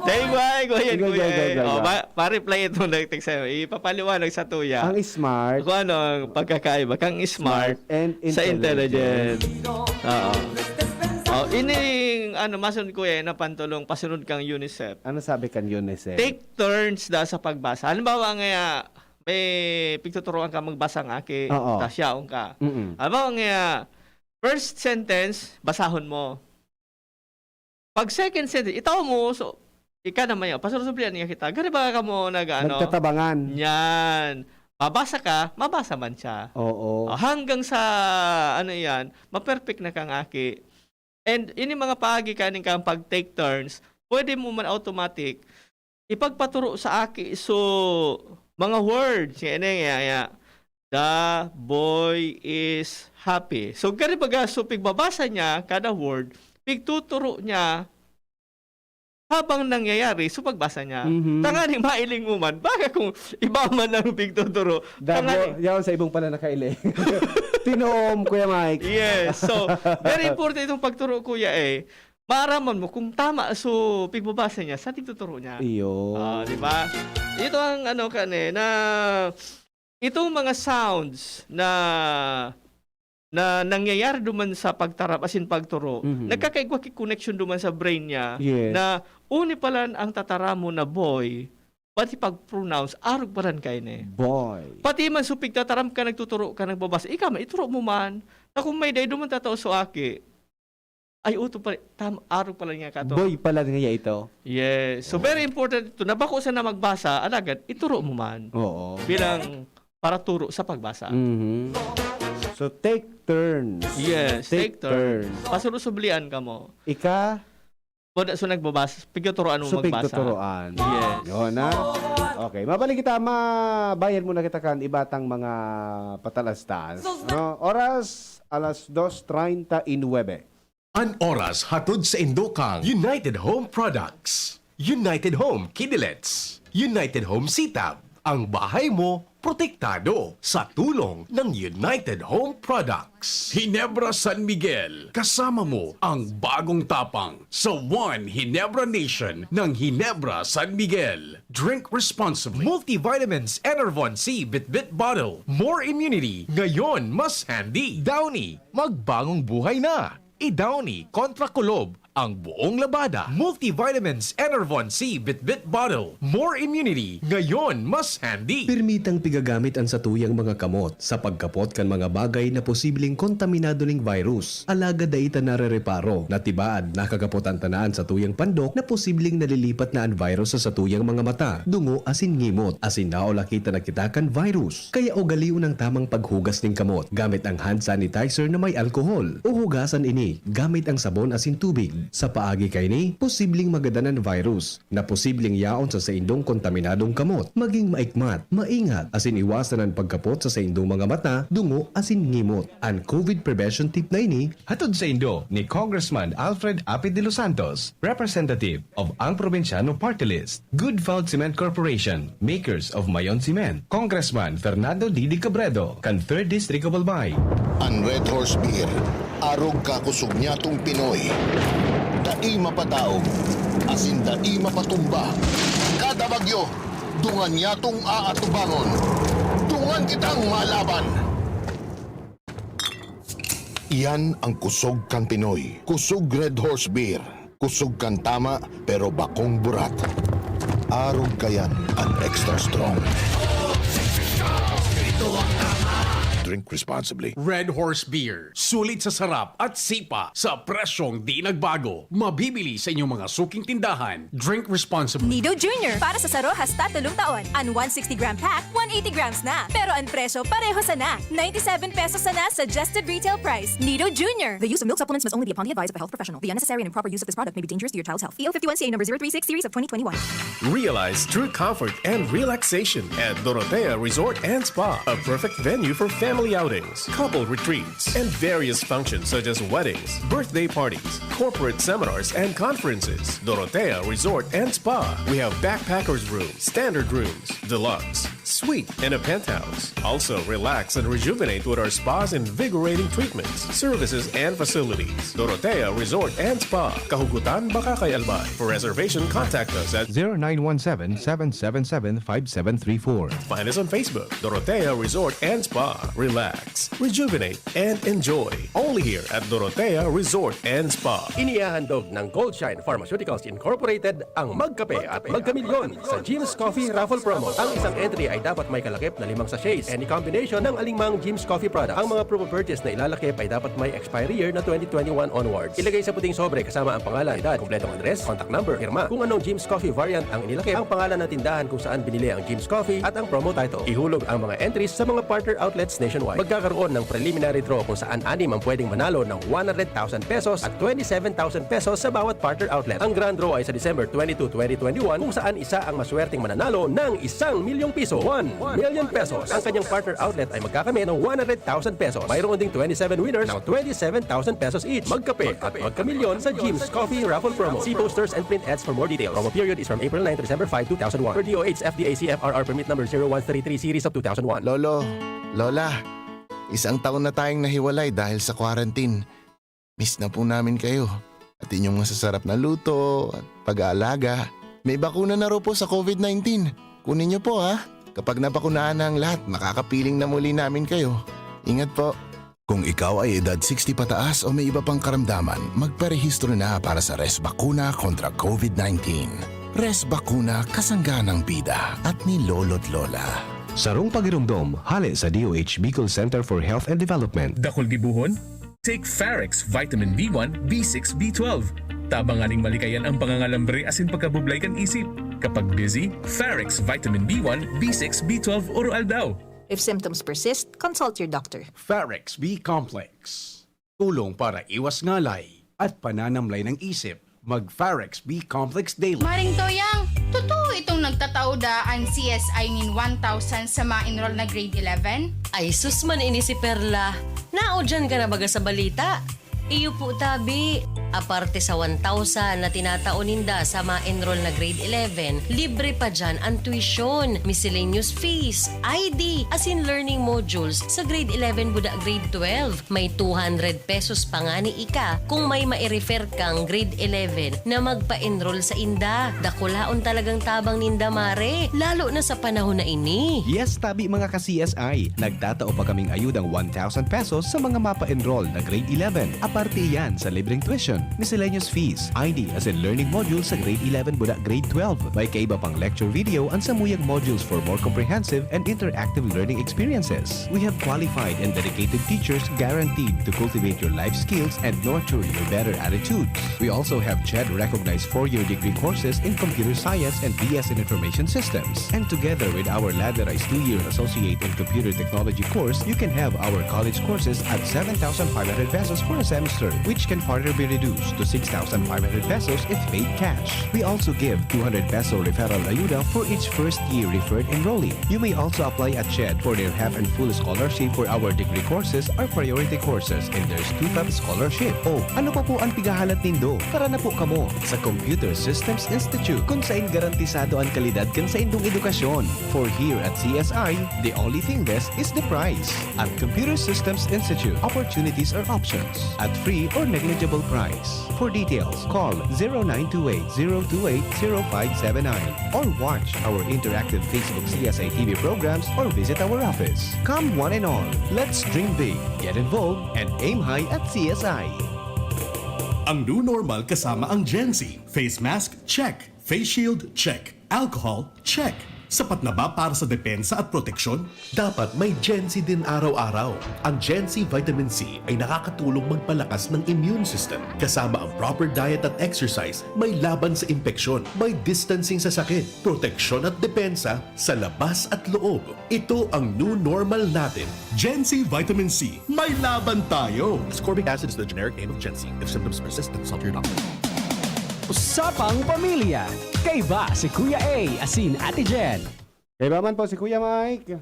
Dahil ba, go ahead, Go, go, kuya. go, go, Oh, go. ba, pa-reply ito ng text sa'yo. Ipapaliwanag sa tuya. Ang smart Kung ano ang pagkakaiba kang smart, and sa intelligent. Intelligent. Oo. Oh, ining ano, masunod ko eh, na pantulong, pasunod kang UNICEF. Ano sabi kan UNICEF? Take turns daw sa pagbasa. Halimbawa nga, may pigtuturuan ka magbasa ng aki, Oo. tas yaon ka. Mm-mm. Halimbawa nga, first sentence, basahon mo. Pag second sentence, itaw mo, so, ika naman yan, pasursublian niya kita. Gari ba ka mo nag, ano? Nagtatabangan. Yan. Mabasa ka, mabasa man siya. Oo. O, hanggang sa, ano yan, maperfect na kang aki. And ini mga paagi kaning kang pag-take turns, pwede mo man automatic, ipagpaturo sa aki. So, mga words, yan, yan, yan, yan. The boy is happy. So, gari baga, so, pigbabasa niya, kada word, pigtuturo niya, habang nangyayari, so, pagbasa niya. Mhm. Tanganing mailing mo man, baga kung iba man ang pigtuturo. Dabo, Tanganing, yaon sa ibong pala nakailing. Tinoom, Kuya Mike. Yes. So, very important itong pagturo, kuya, eh. Maaraman mo kung tama so pigbabasa niya sa tigtuturo niya. Iyo. Ah, di ba? Ito ang ano kan eh, na itong mga sounds na na nangyayari duman sa pagtarap, as in pagturo, Mhm. nagkakaigwa ki connection duman sa brain niya Yes. na uni palan ang tataramon na boy, pati pag-pronounce, arog palan kaini. Boy. Pati man so pigtataram ka, nagtuturo ka, nagbabasa, ika man, ituro mo man. Na kung may daido man tatao so aki, ay, uto pa, tam, arog pala niya kato. Boy pala niya ito. Yes. So, very important ito. Na bako sana magbasa, alagad, ituro mo man. Oo. Bilang paraturo sa pagbasa. Mhm. So, take turns. Yes, take, Take turns. turns. Pasurusublian ka mo. Ika, Wala so nagbabasa, pigtuturoan mo so magbasa. Pigtuturoan. Yes. Yun na. Okay, mabalik kita, mabayad muna kita kan ibatang mga patalastas. No? Oras, alas dos treinta y nueve. An oras hatod sa indo kang United Home Products. United Home Kidilets. United Home Sitab. Ang bahay mo, protektado sa tulong ng United Home Products. Ginebra San Miguel, kasama mo ang bagong tapang sa One Ginebra Nation ng Ginebra San Miguel. Drink responsibly. Multivitamins Enervon C Bitbit Bottle. More immunity, ngayon mas handy. Downy, magbagong buhay na. I-Downy kontra kulob ang buong labada. Multivitamins Enervon C Bitbit Bottle. More immunity, ngayon mas handy. Permitang pigagamit an satuyang mga kamot sa pagkapot kan mga bagay na posibleng kontaminado ning virus. Alagad dai ta narereparo na tibaad nakakapot an tanaan satuyang pandok na posibleng nalilipat na an virus sa satuyang mga mata, dungo asin ngimot, asin naulaki ta na kita kan virus. Kaya ugalion ang tamang paghugas nin kamot gamit ang hand sanitizer na may alkohol o hugasan ini gamit ang sabon asin tubig. Sa paagi kaini, posibleng magadan an virus na posibleng yaon sa saindong kontaminadong kamot. Maging maikmat, maingat, asin iwasan an pagkapot sa saindong mga mata, dungo, asin ngimot. An COVID prevention tip na ini, hatod saindo ni Congressman Alfred Apid de los Santos, representative of Ang Probinsyano Party List, Good Found Cement Corporation, makers of Mayon Cement, Congressman Fernando Didi Cabredo, kan Third District of Albay. An Red Horse Beer, arog ka kusog nyatong Pinoy. Dai mapadaog, asin dai mapatumba. Kada bagyo, dungan nyatong aatubangon. Dungan kitang malaban. Iyan ang kusog kan Pinoy. Kusog Red Horse Beer. Kusog kan tama, pero bakong burat. Arog kayan an extra strong. Drink responsibly. Red Horse Beer. Sulit sa sarap at sipa sa presyong di nagbago. Mabibili sa inyong mga suking tindahan. Drink responsibly. Nido Junior, para sa saro hasta tolong taon. An one sixty gram pack, one eighty grams na. Pero an presyo, pareho sana. Ninety-seven pesos sana suggested retail price. Nido Junior. The use of milk supplements must only be upon the advice of a health professional. The unnecessary and improper use of this product may be dangerous to your child's health. E L fifty-one C A number zero three six series of twenty twenty-one. Realize true comfort and relaxation at Dorotea Resort and Spa, a perfect venue for family outings, couple retreats, and various functions such as weddings, birthday parties, corporate seminars, and conferences. Dorotea Resort and Spa. We have backpackers room, standard rooms, deluxe, Suite in a penthouse. Also, relax and rejuvenate with our spa's invigorating treatments, services, and facilities. Dorotea Resort and Spa, Kahugutan, Bacacay, Albay. For reservation, contact us at zero nine one seven, seven seven seven, five seven three four. Find us on Facebook, Dorotea Resort and Spa. Relax, rejuvenate, and enjoy. Only here at Dorotea Resort and Spa. Inihahandog ng Goldshine Pharmaceuticals Incorporated ang Magkape at Magkamilyon sa Jim's Coffee Raffle Promo. Ang isang entry ay dapat may kalakip na limang sachets, any combination ng alingmang Jim's Coffee product. Ang mga proof of purchase na ilalakip ay dapat may expiry year na twenty twenty-one onwards. Ilagay sa puting sobre kasama ang pangalan, edad, kompletong address, contact number, pirma. Kung anong Jim's Coffee variant ang inilakip, ang pangalan ng tindahan kung saan binili ang Jim's Coffee at ang promo title. Ihulog ang mga entries sa mga partner outlets nationwide. Magkakaroon ng preliminary draw kung saan anim ang pwedeng manalo ng one hundred thousand pesos at twenty-seven thousand pesos sa bawat partner outlet. Ang grand draw ay sa December twenty-two, twenty twenty-one, kung saan isa ang maswerteng mananalo ng isang milyong piso, one million pesos. Ang kanyang partner outlet ay magkakamit ng one hundred thousand pesos. Mayroon ding twenty-seven winners ng twenty-seven thousand pesos each. Magkape at magkamilyon sa Jim's Coffee Raffle Promo. See posters and print ads for more details. Promo period is from April nine to December five, two thousand one. Per D O H F D A C F R R permit number zero one three three series of two thousand one. Lolo, Lola, isang taon na tayong nahiwalay dahil sa quarantine. Miss na po namin kayo. At inyong masasarap na luto at pag-aalaga. May bakuna na raw po sa COVID nineteen. Kunin niyo po, ha? Kapag nabakunahan na ang lahat, makakapiling na muli namin kayo. Ingat po. Kung ikaw ay edad sixty pataas o may iba pang karamdaman, magparehistro na para sa Resbakuna kontra COVID nineteen. Resbakuna, kasangga ng bida at ni Lolo't Lola. Sarong pagiromdom, hale sa D O H Bicol Center for Health and Development. Dakul gibohon? Take Farex Vitamin B one, B six, B twelve. Tabang nganing malikayan ang pangangalambre asin pagkabublay kan isip. Kapag busy, Farex Vitamin B one, B six, B twelve, Oro Aldaw. If symptoms persist, consult your doctor. Farex B Complex. Tulong para iwas ngalay at pananamlay ng isip. Mag Farex B Complex Daily. Maring Toyang, totoo itong nagtatao daa an C S I nin one thousand sa ma-enroll na grade eleven? Ay sus man ini si Perla! Naudyan ka na baga sa balita? Iyo po tabi! Aparte sa one thousand na tinatao ninda sa ma-enroll na grade eleven, libre pa diyan an tuition, miscellaneous fees, I D, asin learning modules sa grade eleven buda grade twelve. May two hundred pesos pa ngani ika kung may mai-refer kang grade eleven na magpa-enroll sa inda. Dakulaon talagang tabang ninda, Mare, lalo na sa panahon na ini. Yes, tabi, mga ka-C S I. Nagtatao pa kaming ayudang one thousand pesos sa mga mapa-enroll na grade eleven. Aparte iyan sa libreng tuition, miscellaneous fees, I D asin learning modules sa grade eleven buda grade twelve. May kaiba pang lecture video an samuyang modules for more comprehensive and interactive learning experiences. We have qualified and dedicated teachers guaranteed to cultivate your life skills and nurture your better attitudes. We also have CHED recognized four-year degree courses in computer science and B S in information systems. And together with our ladderized two-year associate in computer technology course, you can have our college courses at seven thousand five hundred pesos for a semester, which can further be reduced to six thousand five hundred pesos if paid cash. We also give two hundred peso referral ayuda for each first year referred enrollee. You may also apply at CHED for their half and full scholarship for our degree courses or priority courses, and there's two-time scholarship. Oh, ano pa po ang pighahalat nindo? Tara na po kamo sa Computer Systems Institute, kung sain garantisado ang kalidad kan saindong edukasyon. For here at C S I, the only thing less is the price. At Computer Systems Institute, opportunities are options at free or negligible price. For details, call zero nine two eight, zero two eight, zero five seven nine or watch our interactive Facebook C S I T V programs or visit our office. Come one and all, let's dream big, get involved, and aim high at C S I. Ang new normal kasama ang Gen Z. Face mask, check. Face shield, check. Alcohol, check. Sapat na ba para sa depensa at proteksyon? Dapat may Gen Z din araw-araw. Ang Gen Z Vitamin C ay nakakatulong magpalakas ng immune system. Kasama ang proper diet at exercise, may laban sa impeksyon, may distancing sa sakit, proteksyon at depensa sa labas at loob. Ito ang new normal natin. Gen Z Vitamin C, may laban tayo! Ascorbic acid is the generic name of Gen Z. If symptoms persist, consult your doctor. Usapang Pamilya. Kaiba si Kuya A asin Ate Jen. Kaiba man po si Kuya Mike.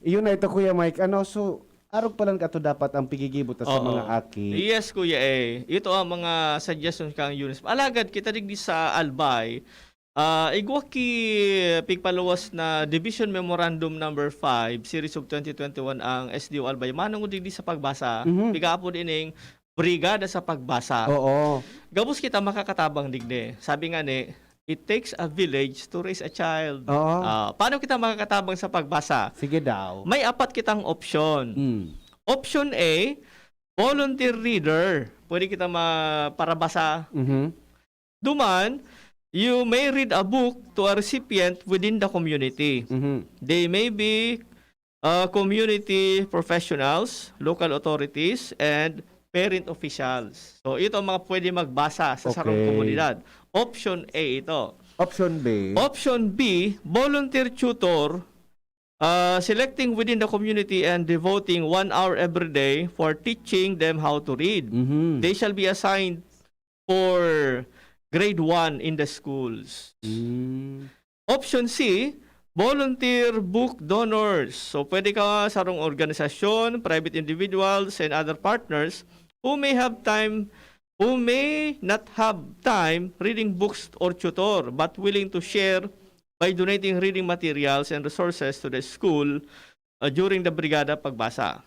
Iyon na ito, Kuya Mike. Ano, so, Arog pa lang kato dapat ang pigigibo ta sa Oo. mga aki. Yes, Kuya, eh. Ito ang mga suggestions kang Eunice. Alagad kita digdi sa Albay, ah, igwa ki pigpaluwas na Division Memorandum Number five, Series of twenty twenty-one ang S D O Albay. Manong digdi sa pagbasa, Mhm. pigaapod ining Brigada sa Pagbasa. Oo. Gabos kita makakatabang digdi. Sabi nga ni, "It takes a village to raise a child." Oo. Ah, paano kita makakatabang sa pagbasa? Sige daw. May apat kitang option. Mm. Option A, volunteer reader. Pwede kita ma-, parabasa. Mhm. Duman, you may read a book to a recipient within the community. Mhm. They may be uh, community professionals, local authorities, and parent officials. So, ito ang mga pwede magbasa sa sarong Okay. komunidad. Option A ito. Option B. Option B, volunteer tutor, uh, selecting within the community and devoting one hour every day for teaching them how to read. Mhm. They shall be assigned for grade one in the schools. Mm. Option C, volunteer book donors. So, pwede ka sarong organisasyon, private individuals, and other partners who may have time, who may not have time reading books or tutor, but willing to share by donating reading materials and resources to the school uh, during the Brigada Pagbasa.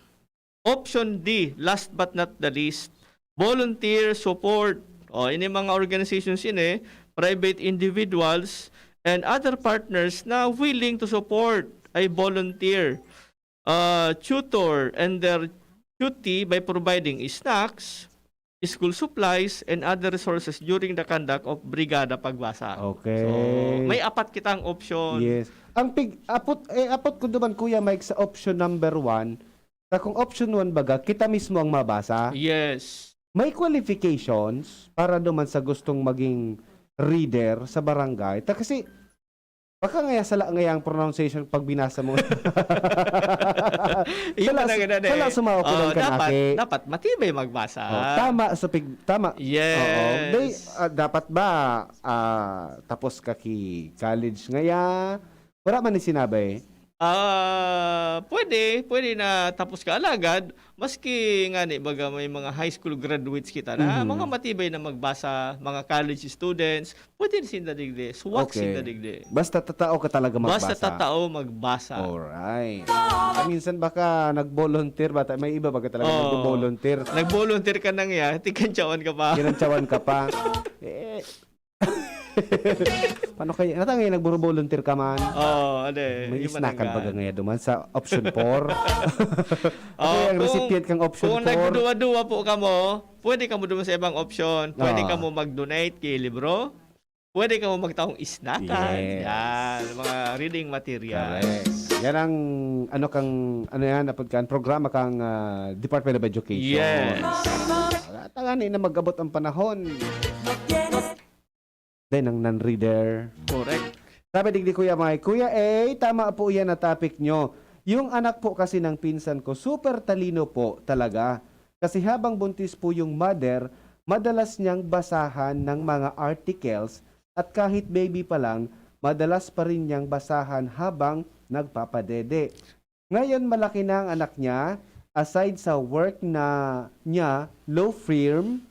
Option D, last but not the least, volunteer support. O, ini mga organizations ini, private individuals, and other partners na willing to support ay volunteer, uh, tutor, and their duty by providing snacks, school supplies, and other resources during the conduct of Brigada Pagbasa. Okay. So, may apat kitang option. Yes. Ang pig apot eh apot ko duman, Kuya Mike, sa option number one. Sa kung option one baga, kita mismo ang mabasa. Yes. May qualifications para duman sa gustong maging reader sa barangay. Ta kasi baka ngaya sala ngaya ang pronunciation pag binasa mo. Iyo Sala- na nga na, sala eh. sumawa ko Oh, lang kan dapat, aki. dapat matibay magbasa. Oh, tama, so pig, tama. Yes. Oo. Day, ah, dapat ba ah, tapos ka ki college ngaya? Wala man ni sinabi. Ah, pwede, pwede na tapos ka alagad, maski nga ni baga may mga high school graduates kita na Mhm. mga matibay na magbasa, mga college students, pwede na sinda digdi, suwak Okay. sinda digdi. Basta tatao ka talaga magbasa. Basta tatao magbasa. Alright. Minsan baka nag-volunteer, bata, may iba baga talaga Oo. nag-volunteer. Nag-volunteer ka nang ya, tikantsawan ka pa. Kinantsawan ka pa. Eh, paano kaya? Natangay, nag-volunteer ka man. Oo, ade. May Yung isnakan manangga. baga ngaya duman sa option four. Oh, Okay, ang kung- recipient kang option Kung four. nagduduwa-duwa po ka mo, pwede ka mo duman sa ibang option. Pwede Ah. ka mo mag-donate kay libro. Pwede ka mo magtaong snakan. Yes. Yan, mga reading materials. Correct. Yan ang ano kang ano yan, napod kan programa kang ah, Department of Education. Yes. Tangan na mag-abot ang panahon. Then ang non-reader. Correct. Sabi digdi Kuya Mike, "Kuya A, tama po yan na topic nyo. Yung anak po kasi ng pinsan ko, super talino po talaga. Kasi habang buntis po yung mother, madalas niyang basahan ng mga articles at kahit baby pa lang, madalas pa rin niyang basahan habang nagpapadede. Ngayon malaki na ang anak niya, aside sa work na niya, law firm,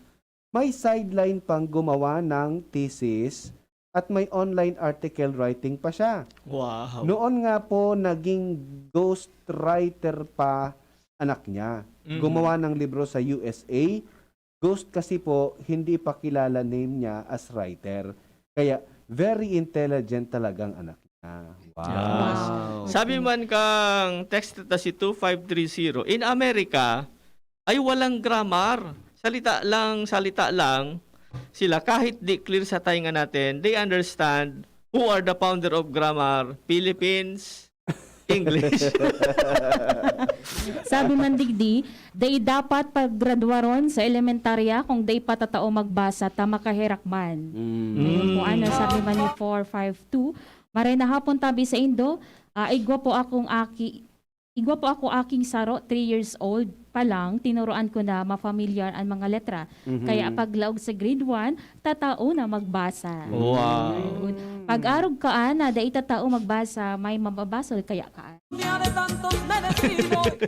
may sideline pang gumawa ng thesis at may online article writing pa siya. Wow. Noon nga po, naging ghostwriter pa anak niya. Mm. Gumawa ng libro sa U S A. Ghost kasi po, hindi pa kilala name niya as writer. Kaya, very intelligent talagang anak niya." Wow. Yes. Sabi man kang text ta si two five three zero, in America, ay walang grammar. Salita lang, salita lang sila. Kahit di clear sa tainga natin, they understand who are the founder of grammar, Philippines, English. Sabi man digdi, dai dapat paggraduaron sa elementarya kung dai pa tatao magbasa ta makaherak man. Mm. Ayun po, ano, sabi man ni four five two, maray na hapon tabi sa indo, ah, igwa po akong aki, Igwa po ako aking saro, three years old pa lang, tinuruan ko na mafamilyar an mga letra. Mhm. Kaya paglaog sa grade one, tatao na magbasa. Wow. Ayun. Pag-arog kaan na dai tatao magbasa, may mababasol kaya kaan.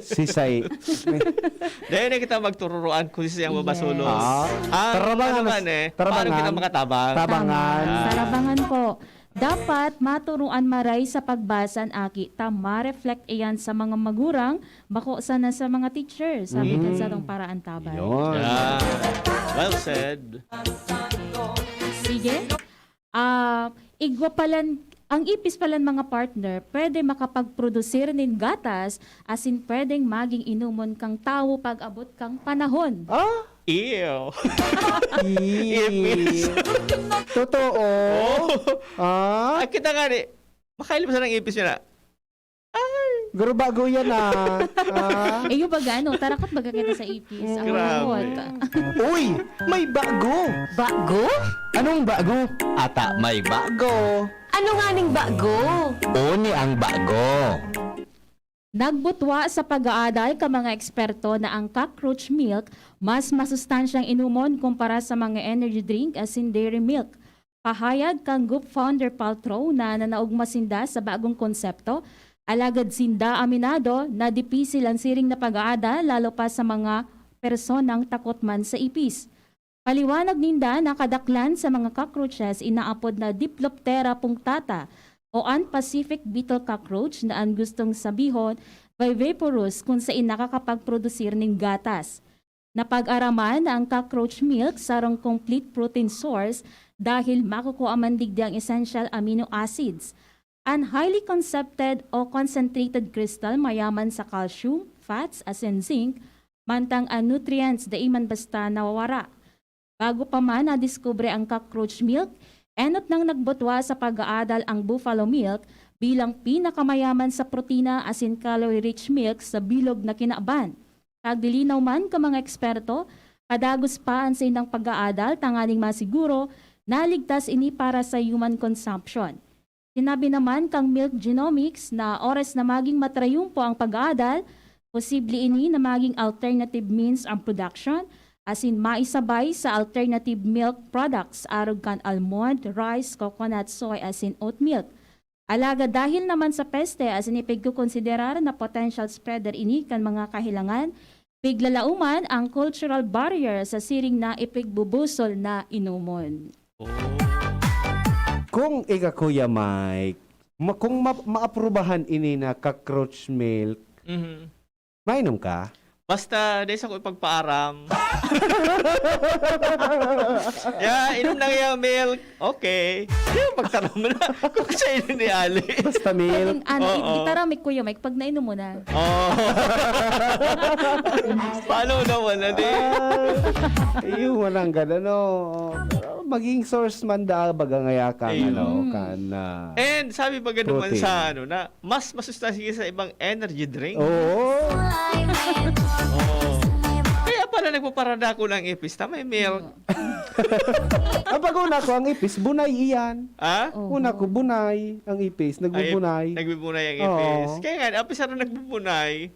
Sisay. Dahil na kita magtururoan kung sisay ang mabasulon. Yes. Ah, Ah, tarabangan ano na- man eh. tarabangan. Paano kita makatabang? Tabangan. Ah, sarabangan po. Dapat maturuan maray sa pagbasa an aki ta ma-reflect iyan sa mga magurang, bako sana sa mga teacher, sabi kan Mhm. sarong paraantabay. Yun. Yeah. Well said. Sige. Ah, igwa palan, ang ipis palan mga partner, pwede makapagprodusir nin gatas, asin pwedeng maging inomon kang tawo pag-abot kang panahon. Ah? Ew. Ipis. Totoo. Oh. Ah? Ay, kita nga ni, makailip sa ng ipis niya na. Garo bago yan ah. Ah? Eh, yung baga, ano, tarakot baga kita sa ipis. Ang Grabe. lungkot. Uy! May bago! Bago? Anong bago? Ata may bago! Ano nga ning bago? Oni ang bago! Nagbutwa sa pag-aadal ka mga eksperto na ang cockroach milk mas masustansyang inomon kumpara sa mga energy drink asin dairy milk. Pahayag kan Goop founder Paltrow na nanaog masinda sa bagong konsepto, alagad sinda aminado na dipisil ang siring na pag-aadal lalo pa sa mga personang takot man sa ipis. Paliwanag ninda na kadaklan sa mga cockroaches inaapod na Diploptera punctata o an Pacific beetle cockroach na an gustong sabihon viviparous kun sain nakakapagprodusir nin gatas. Napag-araman na ang cockroach milk sarong complete protein source dahil makukua man digdi ang essential amino acids. An highly concentrated o concentrated crystal mayaman sa calcium, fats, asin zinc, mantang an nutrients dai man basta nawawara. Bago pa man nadiskubre ang cockroach milk, enot nang nagbutwa sa pag-aadal ang buffalo milk bilang pinakamayaman sa protina asin calorie-rich milk sa bilog na kinaban. Paglilinaw man kan mga eksperto, padagos pa an saindang pag-aadal tanganing masiguro na ligtas ini para sa human consumption. Sinabi naman kang Milk Genomics na oras na maging matrayumpo ang pag-aadal, posible ini na maging alternative means ang production, asin maisabay sa alternative milk products arog kan almond, rice, coconut, soy, asin oat milk. Alagad dahil naman sa peste asin ipigkokonsiderar na potential spreader ini kan mga kahilangan, piglalauman ang cultural barrier sa siring na ipigbubusol na inomon. Kung ika, Kuya Mike, ma- kung ma- maaprubahan ini na cockroach milk, Mhm. mainom ka? Basta, dahil sa ko ipagpaaram. Ya, inom na yung milk. Okay. Di ba pagtaram mo na? Kung siya yun ni Ali. Basta milk. Pwedeng, ano, Oo. Gitara, may Kuya Mike, pag nainom mo na. Oh. Paano naman, adi? Ah, yung walang gano'n, ano. Maging source man da, baga ngaya ka, Ayun. ano, kan, ah, And sabi pa ganun man Protein. Sa ano na, mas masustansya sa ibang energy drink. Oo. Oh. Kaya pala nagpaparada ko ng ipis na may milk. Ang pag-una ko, ang ipis, bunay iyan. Ah? Oo. Una ko, bunay ang ipis, nagbubunay. Nagbibunay ang Oo. ipis. Kaya nga, apis na nagbubunay,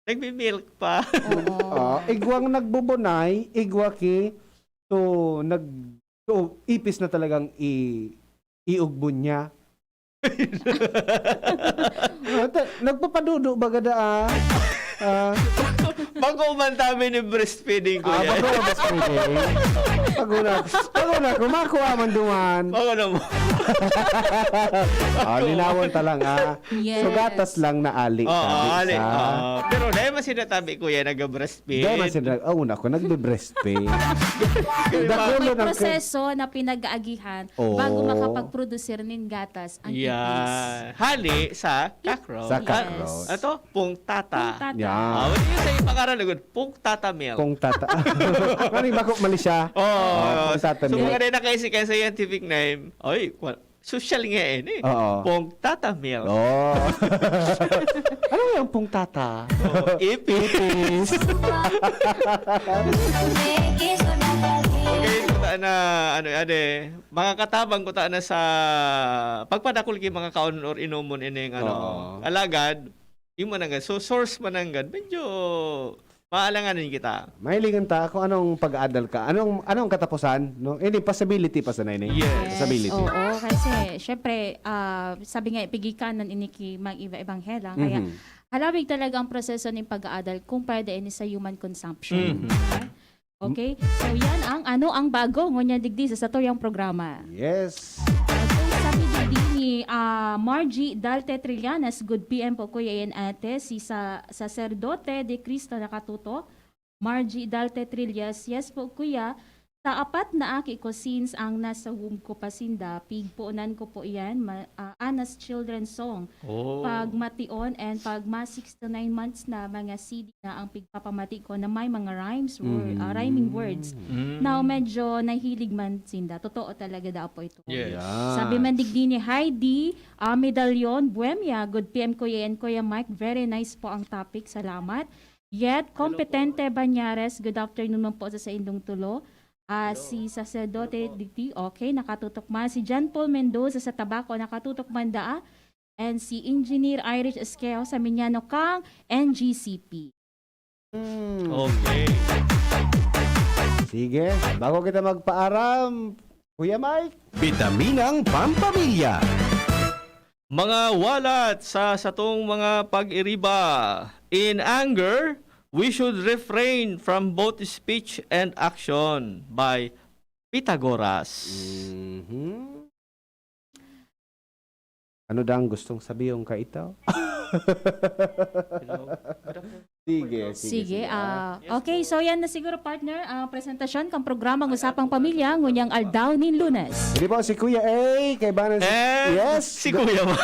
nagmi-milk pa. Oo. Ah, igwang nagbubunay, igwa ki, so, nag, so, ipis na talagang i, iugbo niya. Ah, ta- nagpapadudo baga da, ah. Ah, Bago man tabi ni breastfeeding ko ah, yan. bago, mas pwede. Pag una, pag una ko, makuha man duman. Bago na mo. Ah, linawon ta lang, ah. Yes. So, gatas lang na ali. Oo, Sabi ali. sa- Oo. Pero dahil mas sinatabi ko yan, nag-breastfeed. Dahil mas sinag-, oh, una ko, nagbe-breastfeed. Diba? Dakulo May ng proseso na pinag-aagihon Oo. bago makapagprodusir nin gatas ang ipis. Yeah. Hali sa cockroach. Sa cockroach. Ito, pungtata. Pungtata. Yeah. Ah, what do you say, pangaran na good? Pungtata milk. Pungtata. Ano yung bako mali siya? Oh, Oh, pungtata so milk. mga rin nakaisip kayo sa scientific name, oy, kwa- social nga eh, eh. Oo. Pungtata milk. Oh. Ano yung pungtata? Oh, ipis. Okay, kuta na, ano, ade, mga katabang kuta na sa pagpadakul ki mga kaon or inomon ining, ano, Oo. alagad, Yung mananggad. So, source mananggad, medyo maalanganin kita. Mahilingan ta kung anong pag-aadal ka. Anong anong katapusan, no? Ini possibility pa sanay ni. Yes. Possibility. Oo, kasi syempre, ah, sabi nga, pigikanan ini ki mag iba-ibang hela. Kaya Mhm. halawig talaga ang proseso ng pag-aadal kung pwede ini sa human consumption. Mhm. Okay? So yan ang ano ang bago ngunyan digdi sa satuyang programa. Yes. At kung sabi digdi ni ah, Margie Dalte Trillanes, good P M po Kuya Ian Ate, si sa sacerdote de Cristo nakatutok. Margie Dalte Trillas, yes po kuya. Sa apat na aki ko since ang nasa womb ko pa sinda, pigpoonan ko po iyan, ma, ah, Ana's Children's Song. Oh. Pag mation and pag ma six to nine months na, mga C D na ang pigpapamati ko na may mga rhymes word, ah, rhyming words. Mm. Now, medyo nahilig man sinda. Totoo talaga daw po ito. Yes. Yeah. Sabi man digdi ni Heidi, ah, Medalyon, Buemia, good P M Kuya and Kuya Mike, very nice po ang topic. Salamat. Yet, Kompetente Banyares, good afternoon man po sa saindong tulo. Ah, si Sacerdote Diti, okay, nakatutok man. Si John Paul Mendoza sa Tabaco, nakatutok man daa. And si Engineer Irish Esqueo sa Minyano Kang, N G C P. Hmm. Okay. Sige, bago kita magpaaram, Kuya Mike. Bitaminang Pampamilya. Mga walat sa satong mga pag-iriba. In anger, we should refrain from both speech and action by Pythagoras. Mhm. Ano daw ang gustong sabihon ka ito? Hello. Good afternoon. Sige, sige, Sige, sige. ah, Yes okay, po. So yan na siguro partner, ang presentasyon kang programang Usapang Pamilya, ngunyang aldaw nin Lunes. Hindi po, si Kuya A, kay Banan si... And Yes, si go- Kuya Ma.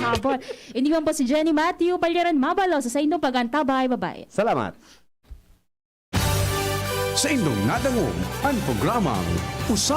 Habol. Ini man po si Jenny Matthew Palyaran Mabalo sa saindong pag-antabay. Bye-bye. Salamat. Sa indong nadangog, ang programang Usa